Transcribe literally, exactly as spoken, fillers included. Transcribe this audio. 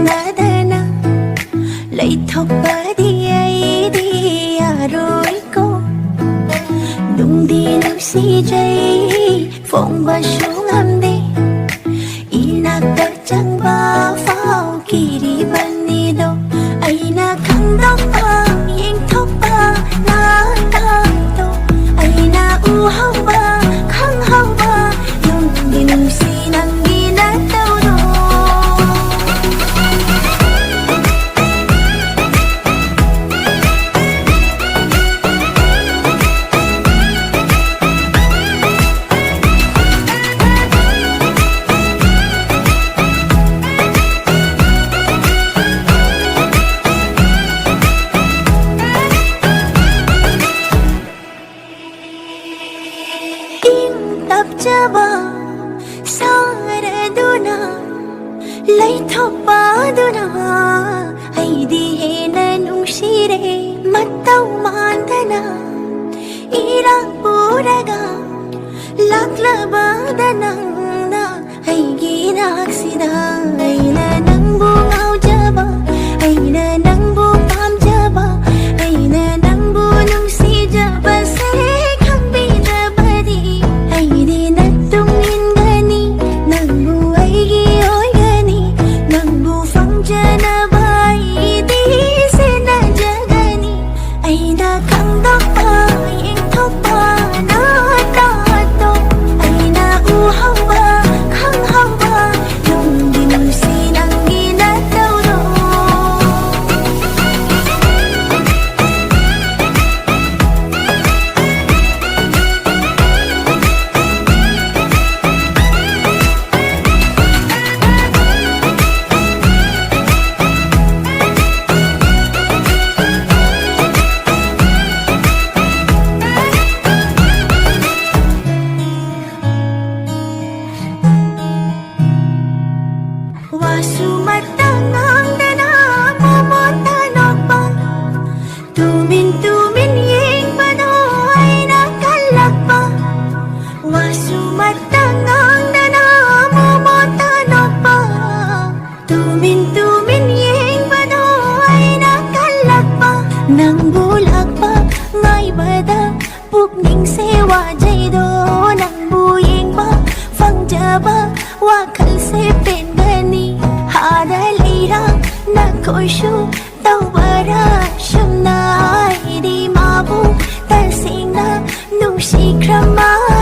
ꯅꯗꯅ ꯂꯩꯊꯣꯛꯄꯗꯤ ꯑꯩꯗꯤ ꯌꯥꯔꯣꯏꯀꯣ꯫ ꯅꯨꯡꯗꯤ ꯅꯨꯡꯁꯤꯖꯩ, ꯐꯣꯡꯕꯁꯨ ꯉꯝꯗꯦ꯫ ꯏꯅꯥꯛꯇ ꯆꯪꯕ ꯐꯥꯎ ꯀꯤꯔꯤꯕꯅꯤꯗꯣ꯫ ꯑꯩꯅ ꯈꯪꯗꯣꯛꯄ, ꯌꯦꯡꯊꯣꯛꯄ ꯅꯪꯒꯤꯗꯣ꯫ ꯑꯩꯅ ꯎꯍꯧꯕ, ꯈꯪꯍꯧꯕ, ꯅꯨꯡꯗꯤ ꯅꯨꯡꯁꯤ ꯅꯪꯒꯤ ꯅꯇꯧꯗꯣ꯫ ꯇꯨꯃꯤꯟ ꯇꯨꯃꯤꯟ ꯌꯦꯡꯕꯗꯣ ꯑꯩꯅ ꯀꯜꯂꯛꯄ, ꯅꯪꯕꯨ ꯂꯥꯛꯄ ꯉꯥꯏꯕꯗ ꯄꯨꯛꯅꯤꯡꯁꯦ ꯋꯥꯖꯩꯗꯣ꯫ ꯅꯪꯕꯨ ꯌꯦꯡꯕ ꯐꯪꯖꯕ ꯋꯥꯈꯜꯁꯦ ꯄꯦꯟꯒꯅꯤ꯫ ꯍꯥꯟꯅ ꯂꯩꯔꯥꯡ ꯅꯈꯣꯏꯁꯨ ꯇꯧꯕꯔꯥ ꯁꯨꯝꯅ? ꯑꯩꯗꯤ ꯃꯥꯕꯨ ꯇꯁꯦꯡꯅ ꯅꯨꯡꯁꯤꯈ꯭ꯔ ꯃꯥꯜꯂꯦ꯫